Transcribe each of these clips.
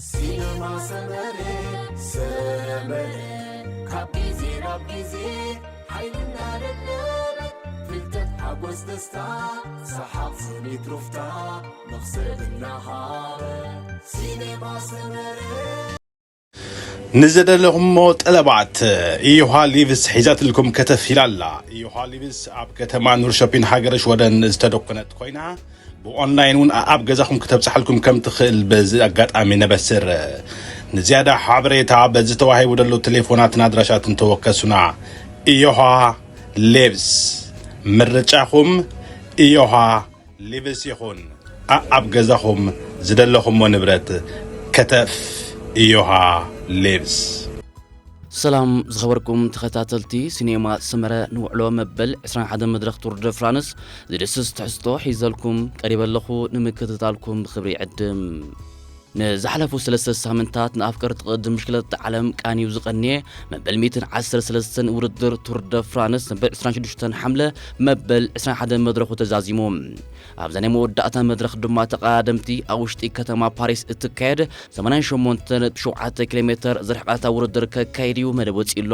ሲነማ ሰመረ ሰመረ ካብ ግዜ ናብ ግዜ ሓይልና ለበበ ፍልጠት ሓጎስ ደስታ ሰሓቕ ስኒት ሩፍታ መኽሰብ እናሃበ ሲነማ ሰመረ ንዝደለኹሞ ጠለባት ኢዮሃ ሊቭስ ሒዛትልኩም ከተፍ ኢላላ። ኢዮሃ ሊቭስ ኣብ ከተማ ኑርሾፒን ሃገረ ሽወደን ዝተደኮነት ኮይና ብኦንላይን እውን ኣብ ገዛኹም ክተብፅሓልኩም ከም ትኽእል በዚ ኣጋጣሚ ነበስር። ንዝያዳ ሓበሬታ በዚ ተዋሂቡ ዘሎ ቴሌፎናትን ኣድራሻትን ተወከሱና። ኢዮሃ ሌብስ ምርጫኹም ኢዮሃ ሊብስ ይኹን ኣኣብ ገዛኹም ዝደለኹሞ ንብረት ከተፍ ኢዮሃ ሊብስ። ሰላም ዝኸበርኩም ተኸታተልቲ ሲኔማ ስመረ ንውዕሎ መበል ዕስራን ሓደን መድረኽ ቱር ደ ፍራንስ ዝድስስ ትሕዝቶ ሒዘልኩም ቀሪበ ኣለኹ። ንምክትታልኩም ብኽብሪ ይዕድም። ንዝሓለፉ ሰለስተ ሳምንታት ንኣፍቀርቲ ቅድድም ብሽክለታ ዓለም ቃንዩ ዝቐንየ መበል ሚእትን ዓሰርተ ሰለስተን ውድድር ቱር ደ ፍራንስ መበል ዕስራን ሽዱሽተን ሓምለ መበል ዕስራን ሓደን መድረኹ ተዛዚሙ። ኣብዛ ናይ መወዳእታ መድረኽ ድማ ተቐዳደምቲ ኣብ ውሽጢ ከተማ ፓሪስ እትካየድ ሰማንያን ሸሞንተ ነጥቢ ሸውዓተ ኪሎ ሜትር ዝርሕቐታ ውድድር ከካይድ እዩ መደብ ወፂኡ ኣሎ።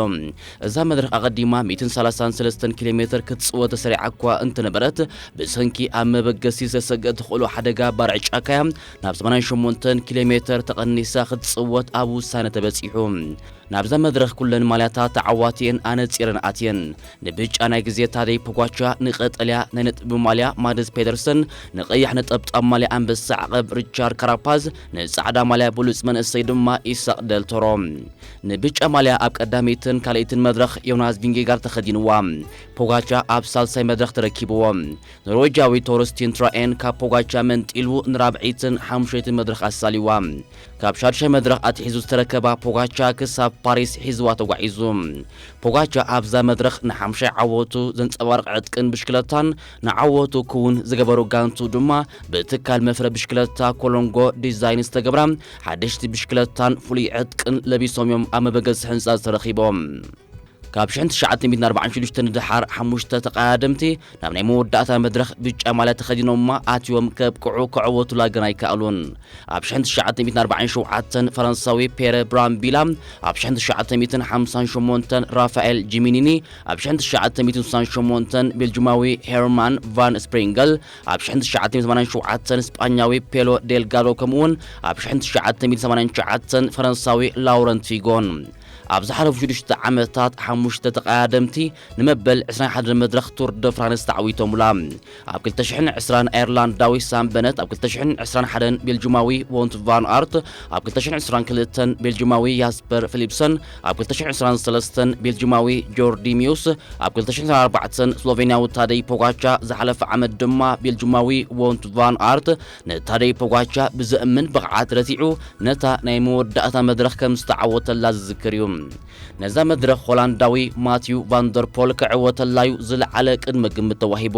እዛ መድረኽ ኣቐዲማ ሚእትን ሰላሳን ሰለስተን ኪሎ ሜትር ክትፅወት ተሰሪዓ እኳ እንተነበረት ብሰንኪ ኣብ መበገሲ ዝተሰግአ ተኽእሎ ሓደጋ ባርዕ ጫካያ ናብ ሰማንያን ሸሞንተን ኪሎ ሜትር ተቐኒሳ ክትፅወት ኣብ ውሳነ ተበፂሑ። ናብዛ መድረኽ ኩለን ማልያታት ተዓዋቲየን ኣነፂረን ኣትየን። ንብጫ ናይ ግዜ ታደይ ፖጓቻ፣ ንቐጠልያ ናይ ነጥቢ ማልያ ማድስ ፔደርሰን፣ ንቐያሕ ነጠብጣብ ማልያ ኣንበሳ ዓቐብ ሪቻርድ ካራፓዝ፣ ንጻዕዳ ማልያ ብሉጽ መንእሰይ ድማ ኢሳቕ ደልቶሮ። ንብጫ ማልያ ኣብ ቀዳመይትን ካልኣይትን መድረኽ ዮናስ ቪንጌጋር ተኸዲንዋ። ፖጋቻ ኣብ ሳልሳይ መድረኽ ተረኪብዎ። ኖርዌጃዊ ቶርስቲን ትራኤን ካብ ፖጋቻ መንጢሉ ንራብዐይትን ሓሙሸይትን መድረኽ ኣሳሊዋ። ካብ ሻድሻይ መድረኽ ኣትሒዙ ዝተረከባ ፖጋቻ ክሳብ ፓሪስ ሒዝዋ ተጓዒዙ። ፖጋቻ ኣብዛ መድረኽ ንሓምሻይ ዓወቱ ዘንጸባርቕ ዕጥቅን ብሽክለታን ንዓወቱ ክውን ዝገበሩ ጋንቱ ድማ ብትካል መፍረ ብሽክለታ ኮሎንጎ ዲዛይን ዝተገብራ ሓደሽቲ ብሽክለታን ፍሉይ ዕጥቅን ለቢሶም እዮም ኣብ መበገሲ ህንጻ ዝተረኺቦም። ካብ ሽሕን ትሽዓተ ሚእትን ኣርባዓን ሽዱሽተን ንደሓር ሓሙሽተ ተቐዳደምቲ ናብ ናይ መወዳእታ መድረኽ ብጫ ማልያ ተኸዲኖማ ኣትዮም ከብቅዑ ክዕወቱላ ግን ኣይከኣሉን። ኣብ ሽሕን ትሽዓተ ሚእትን ኣርባዓን ሸውዓተን ፈረንሳዊ ፔረ ብራምቢላ፣ ኣብ ሽሕን ትሽዓተ ሚእትን ሓምሳን ሸሞንተን ራፋኤል ጂሚኒኒ፣ ኣብ ሽሕን ትሽዓተ ሚእትን ስሳን ሸሞንተን ቤልጁማዊ ሄርማን ቫን ስፕሪንገል፣ ኣብ ሽሕን ትሽዓተ ሚእትን ሰማንያን ሸውዓተን ስጳኛዊ ፔሎ ዴልጋዶ ከምኡውን ኣብ ሽሕን ትሽዓተ ሚእትን ሰማንያን ትሽዓተን ፈረንሳዊ ላውረንት ፊጎን። ኣብ ዝሓለፉ ሽዱሽተ ዓመታት ሓሙሽተ ተቐዳደምቲ ንመበል ዕስራን ሓደን መድረኽ ቱር ደ ፍራንስ ተዓዊቶሙላ። ኣብ ክልተ ሽሕን ዕስራን ኣየርላንዳዊ ሳም በነት፣ ኣብ ክልተ ሽሕን ዕስራን ሓደን ቤልጁማዊ ዎንት ቫን ኣርት፣ ኣብ ክልተ ሽሕን ዕስራን ክልተን ቤልጁማዊ ያስፐር ፊሊፕሰን፣ ኣብ ክልተ ሽሕን ዕስራን ሰለስተን ቤልጁማዊ ጆርዲ ሚውስ፣ ኣብ ክልተ ሽሕን ዕስራን ኣርባዕተን ስሎቬንያዊ ታደይ ፖጋቻ፣ ዝሓለፈ ዓመት ድማ ቤልጁማዊ ዎንት ቫን ኣርት ንታደይ ፖጋቻ ብዘእምን ብቕዓት ረቲዑ ነታ ናይ መወዳእታ መድረኽ ከም ዝተዓወተላ ዝዝክር እዩ። ነዛ መድረኽ ሆላንዳዊ ማቲዩ ቫንደርፖል ክዕወተላዩ ዝለዓለ ቅድመ ግምት ተዋሂቡ።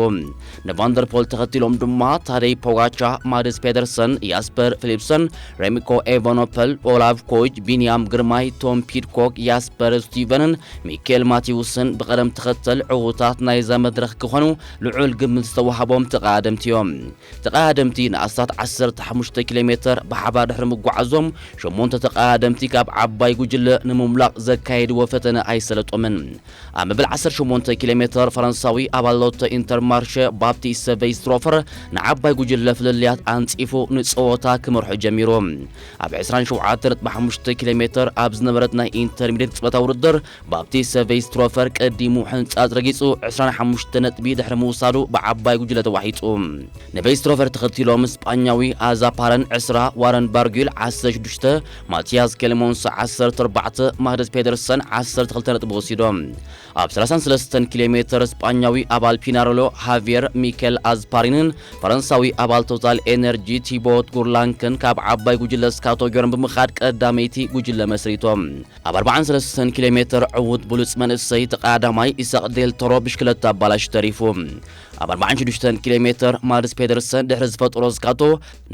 ንቫንደርፖል ተኸቲሎም ድማ ታደይ ፖጋቻ፣ ማድስ ፔደርሰን፣ ያስፐር ፊሊፕሰን፣ ሬሚኮ ኤቨኖፐል፣ ኦላቭ ኮይች፣ ቢንያም ግርማይ፣ ቶም ፒድኮክ፣ ያስፐር ስቲቨንን ሚኬል ማቲውስን ብቐደም ተኸተል ዕዉታት ናይዛ መድረኽ ክኾኑ ልዑል ግምት ዝተዋህቦም ተቐዳደምቲ እዮም። ተቐዳደምቲ ንኣስታት ዓሰርተ ሓሙሽተ ኪሎ ሜተር ብሓባር ድሕሪ ምጓዓዞም፣ ሸሞንተ ተቐዳደምቲ ካብ ዓባይ ጉጅለ ንምምላቕ ዘካየድዎ ፈተነ ኣይሰለጦምን። ኣብ መበል ዓሰርተ ሸሞንተ ኪሎ ሜተር፣ ፈረንሳዊ ኣባል ሎተ ኢንተርማርሸ ባፕቲስተ ቬይስትሮፈር ንዓባይ ጉጅለ ፍልልያት ኣንጺፉ ንጸወታ ክመርሖ ጀሚሩ። ኣብ ዕስራን ሸውዓተን ነጥቢ ሓሙሽተ ኪሎ ሜተር ኣብ ዝነበረት ናይ ኢንተርሚድየት ቅጽበታዊ ውድድር፣ ባፕቲስተ ቬይስትሮፈር ቀዲሙ ሕንጻጽ ረጊጹ ዕስራን ሓሙሽተ ነጥቢ ድሕሪ ምውሳዱ ብዓባይ ጉጅለ ተዋሒጡ። ንቬይስትሮፈር ተኸቲሎም ስጳኛዊ ኣዛፓረን ዕስራ፣ ዋረን ባርጊል ዓሰርተ ሽዱሽተ፣ ማቲያስ ኬልሞንስ ዓሰርተ ኣርባዕተ፣ ማህደስ ፔደርሰን ዓሰርተ ክልተ ነጥቢ ወሲዶም። ኣብ ሰላሳን ሰለስተን ኪሎ ሜተር ስጳኛዊ ኣባል ፒናሮሎ ሃቪየር ሚኬል ኣዝፓሪንን ፈረንሳዊ ኣባል ቶታል ኤነርጂ ቲቦት ጉርላንክን ካብ ዓባይ ጉጅለ ስካቶ ጊዮርን ብምኻድ ቀዳመይቲ ጉጅለ መስሪቶም። ኣብ ኣርባዓን ሰለስተን ኪሎ ሜተር ዕዉት ብሉጽ መንእሰይ ተቐዳዳማይ ኢሳቕ ዴል ቶሮ ብሽክለታ ኣባላሽ ተሪፉ። ኣብ ኣርባዓን ሽዱሽተን ኪሎ ሜትር ማድስ ፔደርሰን ድሕሪ ዝፈጠሮ ዝካቶ፣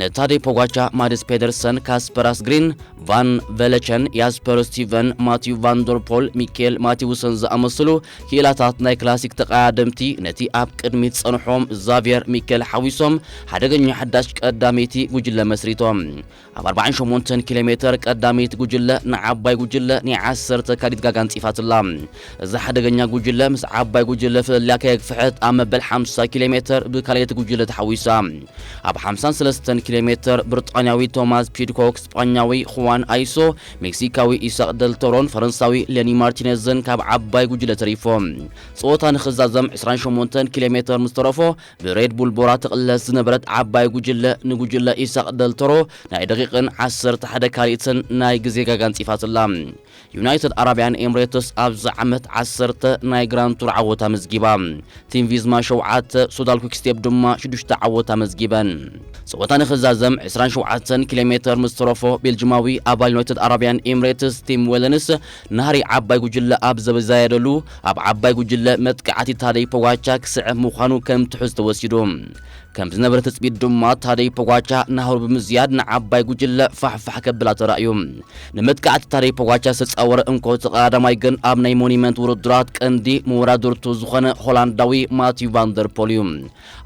ንታደይ ፖጋቻ፣ ማድስ ፔደርሰን፣ ካስፐር ኣስግሪን፣ ቫን ቨለቸን፣ ያስፐር ስቲቨን፣ ማቲዩ ቫንደርፖል፣ ሚኬል ማቲውሰን ዝኣመሰሉ ክኢላታት ናይ ክላሲክ ተቐዳደምቲ፣ ነቲ ኣብ ቅድሚት ዝጸንሖም ዛቪየር ሚኬል ሓዊሶም ሓደገኛ ሓዳሽ ቀዳመይቲ ጉጅለ መስሪቶም። ኣብ ኣርባዓን ሸሞንተን ኪሎ ሜትር ቀዳመይቲ ጉጅለ ንዓባይ ጉጅለ ናይ ዓሰርተ ካሊት ጋጋ ኣንጺፋትላ። እዛ ሓደገኛ ጉጅለ ምስ ዓባይ ጉጅለ ፍልልያ ከየግፍሐት ኣብ መበል ሓምሳ ኪሎ ሜትር ብካልኣይቲ ጉጅለ ተሓዊሳ። ኣብ ሓምሳን ሰለስተን ኪሎ ሜትር ብሪጣንያዊ ቶማስ ፒድኮክ፣ ስጳኛዊ ኹዋን ኣይሶ፣ ሜክሲካዊ ኢሳቅ ደልቶሮን ፈረንሳዊ ሌኒ ማርቲኔዝን ካብ ዓባይ ጉጅለ ተሪፎም። ጸወታ ንኽዛዘም ዕስራን ሸሞንተን ኪሎ ሜትር ምስ ተረፎ፣ ብሬድ ቡል ቦራ ትቕለስ ዝነበረት ዓባይ ጉጅለ፣ ንጉጅለ ኢሳቅ ደልቶሮ ናይ ደቂቕን ዓሰርተ ሓደ ካልኢትን ናይ ግዜ ጋጋ ኣንጺፋትላ። ዩናይትድ ኣረብያን ኤምሬትስ ኣብዚ ዓመት ዓሰርተ ናይ ግራንድ ቱር ዓወት ኣመዝጊባ። ቲም ቪዝማ ሸውዓተ፣ ሶዳል ኩክስቴፕ ድማ ሽዱሽተ ዓወት ኣመዝጊበን። ጸወታ ንኽዛዘም ዕስራን ሸውዓተን ኪሎ ሜትር ምስ ተረፎ፣ ቤልጅማዊ ኣባል ዩናይትድ ኣረብያን ኤምሬትስ ቲም ዌለንስ ናህሪ ዓባይ ጉጅለ ኣብ ዘበዛየደሉ፣ ኣብ ዓባይ ጉጅለ መጥቃዕቲ ታደይ ፖጋቻ ክስዕብ ምዃኑ ከም ትሑዝ ተወሲዱ። ከም ዝነበረ ትጽቢት ድማ፣ ታደይ ፖጋቻ ናህሩ ብምዝያድ ንዓባይ ጉጅለ ፋሕፋሕ ከብላ ተራእዩ። ንመጥቃዕቲ ታደይ ፖጋቻ ዝተጻወረ እንኮ ተቐዳዳማይ ግን ኣብ ናይ ሞኒመንት ውድድራት ቀንዲ መወዳድርቱ ዝኾነ ሆላንዳዊ ማቲዩ ቫንደርፖል እዩ።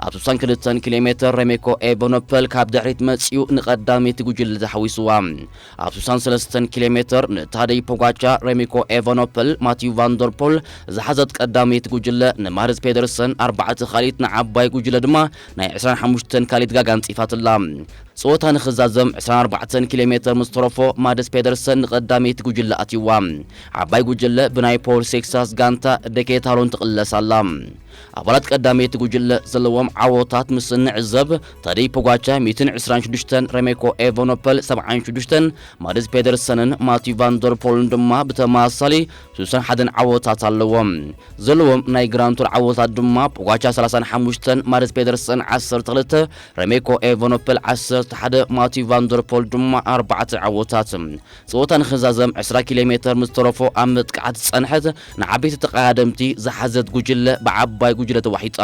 ኣብ ስሳን ክልተን ኪሎ ሜትር ሬሜኮ ኤቨኖፐል ካብ ድሕሪት መጺኡ ንቐዳመይቲ ጉጅለ ተሓዊስዋ። ኣብ ስሳን ሰለስተን ኪሎ ሜትር ንታደይ ፖጋቻ ሬሜኮ ኤቨኖፐል ማቲዩ ቫንደርፖል ዝሓዘት ቀዳመይቲ ጉጅለ ንማርስ ፔደርሰን ኣርባዕተ ካልኢት ንዓባይ ጉጅለ ድማ ናይ ዕስራን ሓሙሽተን ካልኢት ጋጋ ኣንጺፋትላ። ጸወታ ንኽዛዘም ዕስራን ኣርባዕተን ኪሎ ሜትር ምስ ተረፎ ማድስ ፔደርሰን ንቐዳመይቲ ጉጅለ ኣትይዋ። ዓባይ ጉጅለ ብናይ ፖል ሴክሳስ ጋንታ ደኬታሎን ትቕለስ ኣላ። ኣባላት ቀዳመይቲ ጉጅለ ዘለዎም ዓወታት ምስ እንዕዘብ፣ ታደይ ፖጋቻ ሚእትን ዕስራን ሽዱሽተን፣ ሬሜኮ ኤቨኖፐል ሰብዓን ሽዱሽተን፣ ማድስ ፔደርሰንን ማቲዩ ቫንደርፖልን ድማ ብተመሳሳሊ ስሳን ሓደን ዓወታት ኣለዎም። ዘለዎም ናይ ግራንድ ቱር ዓወታት ድማ ፖጋቻ ሰላሳን ሓሙሽተን፣ ማድስ ፔደርሰን ዓሰርተ ክልተ፣ ሬሜኮ ኤቨኖፐል ዓሰርተ ሓደ፣ ማቲዩ ቫንደርፖል ድማ ኣርባዕተ ዓወታት። ጸወታ ንኽዛዘም ዕስራ ኪሎ ሜትር ምስ ተረፎ ኣብ መጥቃዕቲ ዝጸንሐት ንዓበይቲ ተቐዳደምቲ ዝሓዘት ጉጅለ ብዓባይ ጉጅለ ተዋሒጣ።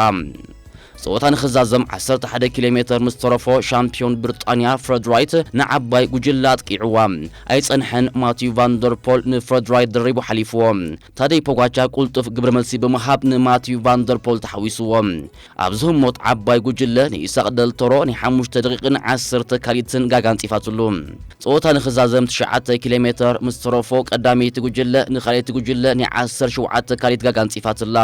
ጸወታ ንኽዛዘም ዓሰርተ ሓደ ኪሎ ሜትር ምስ ተረፎ ሻምፒዮን ብሪጣንያ ፍረድ ራይት ንዓባይ ጉጅለ ኣጥቂዕዋ። ኣይጸንሐን፣ ማቲዩ ቫንደርፖል ንፍረድ ራይት ደሪቡ ሓሊፍዎ። ታደይ ፖጋቻ ቁልጡፍ ግብረ መልሲ ብምሃብ ንማቲዩ ቫንደርፖል ተሓዊስዎ። ኣብዚ ህሞት ዓባይ ጉጅለ ንኢሳቅ ደልቶሮ ናይ ሓሙሽተ ደቂቕን ዓሰርተ ካልኢትን ጋጋ ኣንጺፋትሉ። ጸወታ ንኽዛዘም ትሽዓተ ኪሎ ሜትር ምስ ተረፎ ቀዳመይቲ ጉጅለ ንኻልኣይቲ ጉጅለ ናይ ዓሰርተ ሸውዓተ ካልኢት ጋጋ ኣንጺፋትላ።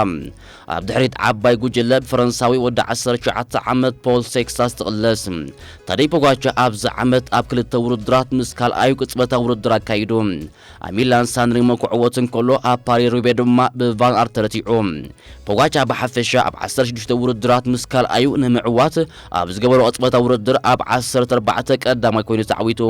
ኣብ ድሕሪት ዓባይ ጉጅለ ብፈረንሳዊ ወዲ ዓሰርተ ትሽዓተ ዓመት ፖል ሴክሳስ ትቕለስ። ታደይ ፖጋቻ ኣብዚ ዓመት ኣብ ክልተ ውድድራት ምስ ካልኣዩ ቅጽበታዊ ውድድር ኣካይዱ። ኣብ ሚላን ሳንሪሞ ክዕወት እንከሎ፣ ኣብ ፓሪ ሩቤ ድማ ብቫን ኣርት ተረቲዑ። ፖጋቻ ብሓፈሻ ኣብ ዓሰርተ ሽዱሽተ ውድድራት ምስ ካልኣዩ ንምዕዋት ኣብ ዝገበሮ ቅጽበታዊ ውድድር ኣብ ዓሰርተ ኣርባዕተ ቀዳማይ ኮይኑ ተዓዊቱ።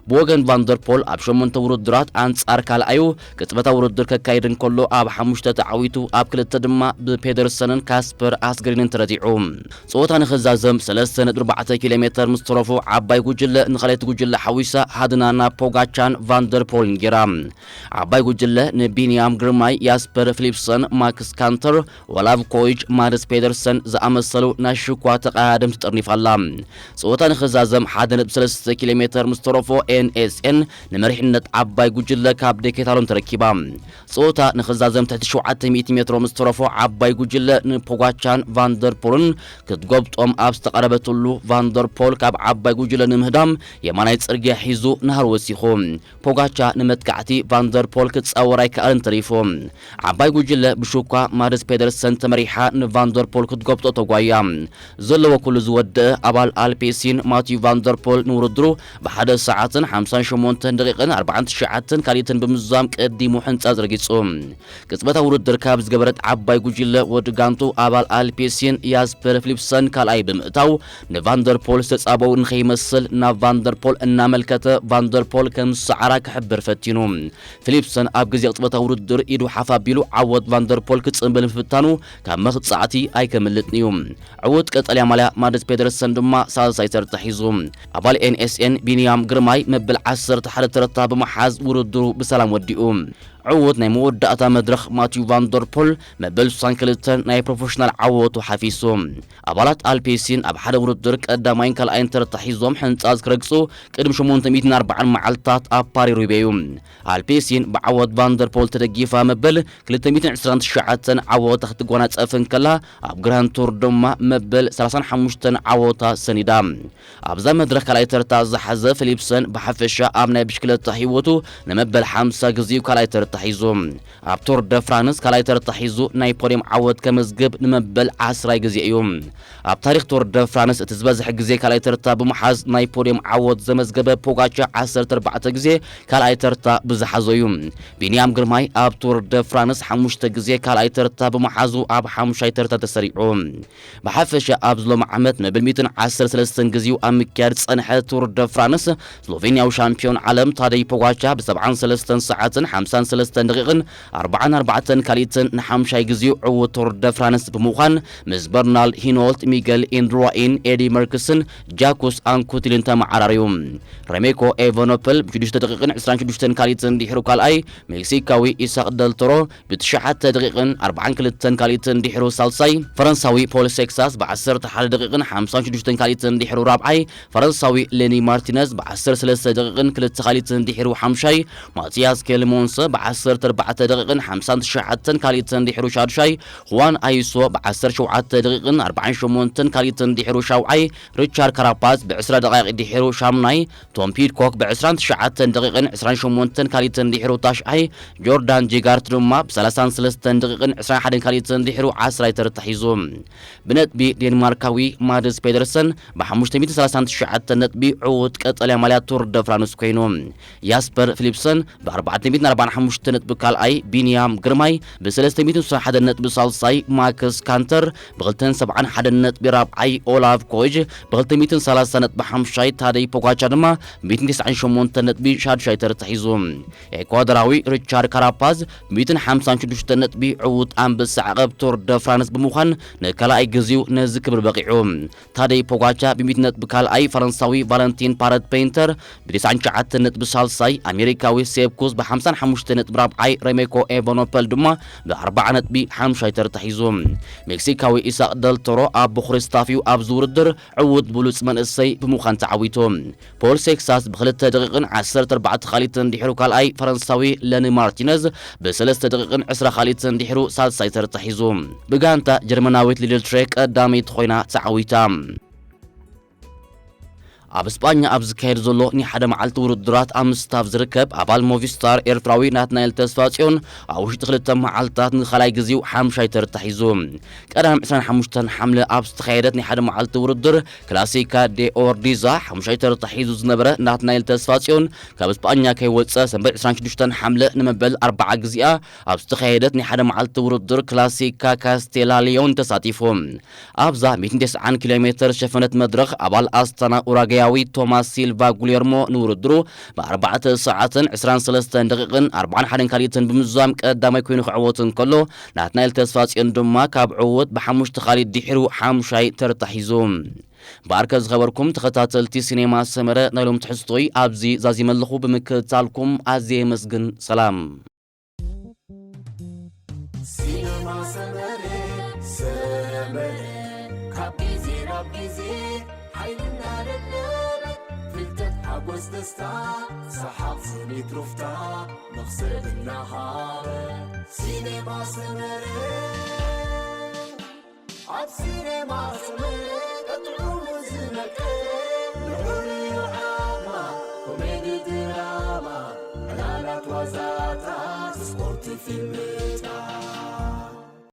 ብወገን ቫንደርፖል ኣብ ሸሞንተ ውድድራት ኣንጻር ካልኣዩ ቅጽበታዊ ውድድር ከካይድ እንከሎ፣ ኣብ ሓሙሽተ ተዓዊቱ፣ ኣብ ክልተ ድማ ብፔደርሰንን ካስፐር ኣስግሪንን ተረቲዑ። ጸወታ ንኽዛዘም ሰለስተ ነጥቢ ኣርባዕተ ኪሎ ሜትር ምስ ተረፎ ዓባይ ጉጅለ ንኻልኣይቲ ጉጅለ ሓዊሳ ሃድና ናብ ፖጋቻን ቫንደርፖልን ጌራ። ዓባይ ጉጅለ ንቢንያም ግርማይ፣ ያስፐር ፊሊፕሰን፣ ማክስ ካንተር፣ ኦላቭ ኮይጅ፣ ማድስ ፔደርሰን ዝኣመሰሉ ናይ ሽኳ ተቐዳደምቲ ጠርኒፋ ኣላ። ጸወታ ንኽዛዘም ሓደ ነጥቢ ሰለስተ ኪሎ ሜትር ምስ ተረፎ ኤንኤስኤን ንመሪሕነት ዓባይ ጉጅለ ካብ ደኬታሎን ተረኪባ። ጸወታ ንኽዛዘም ትሕቲ ሸውዓተ ሚእቲ ሜትሮ ምስ ተረፎ ዓባይ ጉጅለ ንፖጋቻን ቫንደርፖልን ክትጎብጦም ኣብ ዝተቐረበትሉ ቫንደርፖል ካብ ዓባይ ጉጅለ ንምህዳም የማናይ ጽርግያ ሒዙ ናህር ወሲኹ። ፖጋቻ ንመጥቃዕቲ ቫንደርፖል ክጻወር ኣይከኣልን ተሪፉ። ዓባይ ጉጅለ ብሹኳ ማድስ ፔደርሰን ተመሪሓ ንቫንደርፖል ክትጎብጦ ተጓያ። ዘለዎ ኩሉ ዝወደአ ኣባል ኣልፔሲን ማቲዩ ቫንደርፖል ንውድድሩ ብሓደ ሰዓትን ሓምሳን ሸሞንተን ደቂቕን ኣርባዓን ትሽዓተን ካልኢትን ብምዝዛም ቀዲሙ ሕንጻ ዘርጊጹ። ቅጽበታዊ ውድድር ካብ ዝገበረት ዓባይ ጉጅለ ወዲ ጋንቱ ኣባል ኣልፔሲን ያስፐር ፊሊፕሰን ካልኣይ ብምእታው ንቫንደርፖል ዝተጻበው ንኸይመስል ናብ ቫንደርፖል እናመልከተ ቫንደርፖል ከም ዝሰዓራ ክሕብር ፈቲኑ። ፊሊፕሰን ኣብ ግዜ ቅጽበታዊ ውድድር ኢዱ ሓፍ ኣቢሉ ዓወት ቫንደርፖል ክጽንብል ምፍታኑ ካብ መኽጻዕቲ ኣይከምልጥን እዩ። ዕዉት ቀጠልያ ማልያ ማድስ ፔደርሰን ድማ ሳልሳይ ተርታ ሒዙ። ኣባል ኤንኤስኤን ቢንያም ግርማይ መበል ዓሰርተ ሓደ ተርታ ብምሓዝ ውድድሩ ብሰላም ወዲኡ። ዕዉት ናይ መወዳእታ መድረኽ ማቲዩ ቫንደርፖል መበል ስሳን ክልተን ናይ ፕሮፌሽናል ዓወቱ ሓፊሱ። ኣባላት ኣልፔሲን ኣብ ሓደ ውድድር ቀዳማይን ካልኣይን ተርታ ሒዞም ሕንጻዝ ክረግጹ ቅድሚ ሸሞንተ ሚእትን ኣርባዓን መዓልታት ኣፓሪሩ ይበዩ። ኣልፔሲን ብዓወት ቫንደርፖል ተደጊፋ መበል ክልተ ሚእትን ዕስራን ትሽዓተን ዓወታ ክትጎናጸፍ እንከላ፣ ኣብ ግራንድ ቱር ድማ መበል ሰላሳን ሓሙሽተን ዓወታ ሰኒዳ። ኣብዛ መድረኽ ካልኣይ ተርታ ዝሓዘ ፊሊፕሰን ብሓፈሻ ኣብ ናይ ብሽክለታ ህይወቱ ንመበል ሓምሳ ግዜኡ ካልኣይ ተርታ ሒዙ። ኣብ ቱር ደ ፍራንስ ካልኣይ ተርታ ሒዙ ናይ ፖድየም ዓወት ከመዝግብ ንመበል ዓስራይ ግዜ እዩ። ኣብ ታሪኽ ቱር ደ ፍራንስ እቲ ዝበዝሐ ግዜ ካልኣይ ተርታ ብምሓዝ ናይ ፖድየም ዓወት ዘመዝገበ ፖጋቻ ዓሰርተ ኣርባዕተ ግዜ ካልኣይ ተርታ ብዝሓዞ እዩ። ቢንያም ግርማይ ኣብ ቱር ደ ፍራንስ ሓሙሽተ ግዜ ካልኣይ ተርታ ብምሓዙ ኣብ ሓሙሻይ ተርታ ተሰሪዑ። ብሓፈሻ ኣብዚ ሎሚ ዓመት መበል ሚእትን ዓሰርተ ሰለስተን ግዜኡ ኣብ ምክያድ ዝጸንሐ ቱር ደ ፍራንስ፣ ስሎቬንያዊ ሻምፒዮን ዓለም ታደይ ፖጋቻ ብ ሰብዓን ሰለስተን ሰዓትን ሓምሳን ሰለስተን ደቂቕን ኣርባዓን ኣርባዕተን ካልኢትን ንሓምሻይ ግዜኡ ዕዉት ቱር ደ ፍራንስ ብምዃን፣ ምስ በርናል ሂኖልት፣ ሚገል ኢንድሩዋይን፣ ኤዲ መርክስን ጃኩስ ኣንኩቲልን ተመዓራርዩ። ረሜኮ ኤቨኖፐል ብ ሽዱሽተ ደቂቕን ዕስራን ሽዱሽተን ካልኢትን ድሕሩ ካልኣይ፣ ሜክሲካዊ ኢሳቅ ደልቶሮ ብ ትሽዓተ ደቂቕን ኣርባዓን ክልተን ካልኢትን ድሕሩ ሳልሳይ፣ ፈረንሳዊ ፖል ሴክሳስ ብ ዓሰርተ ሓደ ደቂቕን ሓምሳን ሽዱሽተን ካልኢትን ድሕሩ ራብዓይ፣ ፈረንሳዊ ሌኒ ማርቲነዝ ብ ዓሰርተ ሰለስተ ደቂቕን ክልተ ካልኢትን ድሕሩ ሓምሻይ፣ ማቲያስ ኬልሞንሰ ብ ዓሰርተ ኣርባዕተ ደቂቕን ሓምሳን ትሽዓተን ካልኢትን ድሕሩ ሻዱሻይ፣ ሁዋን ኣይሶ ብ ዓሰርተ ሸውዓተ ደቂቕን ኣርባዓን ሸሞንተን ካልኢትን ድሕሩ ሻውዓይ፣ ሪቻርድ ካራፓዝ ብ ዕስራ ደቃይቕ ድሕሩ ሻምናይ፣ ቶም ፒድኮክ ብ ዕስራን ትሽዓተን ደቂቕን ዕስራን ሸሞንተን ካልኢትን ድሕሩ ታሽዓይ፣ ጆርዳን ጂጋርት ድማ ብ ሰላሳን ሰለስተን ደቂቕን ዕስራን ሓደን ካልኢትን ድሕሩ ዓስራይ ተርታ ሒዙ። ብነጥቢ ዴንማርካዊ ማድስ ፔደርሰን ብ ሓሙሽተ ሚእትን ሰላሳን ትሽዓተን ነጥቢ ዕዉት ቀጠልያ ማልያ ቱር ደ ፍራንስ ኮይኑ። ያስፐር ፊሊፕሰን ብ ኣርባዕተ ሚእትን ኣርባዓን ሓሙሽተ ነጥቢ ካልኣይ፣ ቢንያም ግርማይ ብ ሰለስተ ሚእትን ስሳን ሓደን ነጥቢ ሳልሳይ፣ ማክስ ካንተር ብ ክልተን ሰብዓን ሓደን ነጥቢ ራብዓይ፣ ኦላፍ ኮጅ ብ ክልተ ሚእትን ሰላሳን ነጥቢ ሓምሻይ፣ ታደይ ፖጋቻ ድማ ብ ሚእትን ተስዓን ሸሞንተን ነጥቢ ሻዱሻይ ተርታ ሒዙ። ኤኳዶራዊ ሪቻርድ ካራፓዝ ብ ሚእትን ሓምሳን ሽዱሽተን ነጥቢ ዕዉት ኣንበሳ ዓቐብ ቱር ደ ፍራንስ ብምዃን ንካልኣይ ግዜኡ ነዚ ክብሪ በቒዑ። ታደይ ፖጋቻ ብ ሚእቲ ነጥቢ ካልኣይ፣ ፈረንሳዊ ቫለንቲን ፓረት ፔይንተር ብ ተስዓን ትሽዓተን ነጥቢ ሳልሳይ፣ ኣሜሪካዊ ሴፕ ኩስ ብ ሓምሳን ሓሙሽተ ነጥቢ ራብዓይ፣ ሬሜኮ ኤቨኖፐል ድማ ብ ኣርባዓ ነጥቢ ሓምሻይ ተርታ ሒዙ። ሜክሲካዊ ኢሳቅ ደልቶሮ ኣቦ ክሪስታፍዩ ኣብዚ ውድድር ዕዉት ብሉጽ መንእሰይ ብምዃን ተዓዊቱ። ፖል ሴክሳስ ብክልተ ደቂቕን ዓሰርተ ኣርባዕተ ካልኢትን ድሕሩ ካልኣይ፣ ፈረንሳዊ ለኒ ማርቲነዝ ብሰለስተ ደቂቕን ዕስራ ካልኢትን ድሕሩ ሳልሳይ ተርታ ሒዙ። ብጋንታ ጀርመናዊት ሊድል ትሬ ቀዳመይቲ ኮይና ተዓዊታ። ኣብ እስጳኛ ኣብ ዝካየድ ዘሎ ናይ ሓደ መዓልቲ ውድድራት ኣብ ምስታፍ ዝርከብ ኣባል ሞቪስታር ኤርትራዊ ናትናኤል ተስፋጽዮን ኣብ ውሽጢ ክልተ መዓልታት ንኻልኣይ ግዜኡ ሓምሻይ ተርታ ሒዙ። ቀዳም ዕስራን ሓሙሽተን ሓምለ ኣብ ዝተኻየደት ናይ ሓደ መዓልቲ ውድድር ክላሲካ ዴ ኦርዲዛ ሓሙሻይ ተርታ ሒዙ ዝነበረ ናትናኤል ተስፋጽዮን ካብ እስጳኛ ከይወጸ ሰንበት ዕስራን ሽዱሽተን ሓምለ ንመበል ኣርባዓ ግዜኣ ኣብ ዝተኻየደት ናይ ሓደ መዓልቲ ውድድር ክላሲካ ካስቴላ ሊዮን ተሳቲፉ። ኣብዛ ሚእትን ተስዓን ኪሎ ሜተር ዝሸፈነት መድረኽ ኣባል ኣስታና ኡራጋያዊ ቶማስ ሲልቫ ጉሌርሞ ንውድድሩ ብ ኣርባዕተ ሰዓትን ዕስራን ሰለስተን ደቂቕን ኣርባዓን ሓደን ካልኢትን ብምዝዛም ቀዳማይ ኮይኑ ክዕወት እንከሎ፣ ናትናኤል ተስፋጽዮን ድማ ካብ ዕዉት ብሓሙሽተ ካልኢት ድሒሩ ሓሙሻይ ተርታ ሒዙ። ብኣርከ ዝኸበርኩም ተኸታተልቲ ሲኔማ ሰመረ፣ ናይ ሎም ትሕዝቶይ ኣብዚ ዛዚመ ኣለኹ። ብምክትታልኩም ኣዝየ የመስግን። ሰላም። ሲነማ ሰመረ፣ ሰመረ፣ ካብ ግዜ ናብ ግዜ ሓይልና ለለበ፣ ፍልጠት፣ ሓጎስ፣ ደስታ፣ ሰሓቕ፣ ስኒት፣ ሩፍታ፣ መኽሰብ እናሃበ። ሲነማ ሰመረ፣ ኣብ ሲነማ ሰመረ፣ ቀጥዑ ዝመቀረ፣ ልዑል እዩ ዓቕማ፣ ኮሜዲ፣ ድራማ፣ ዕላላት፣ ዋዛታት፣ ስፖርት፣ ፊልምታት።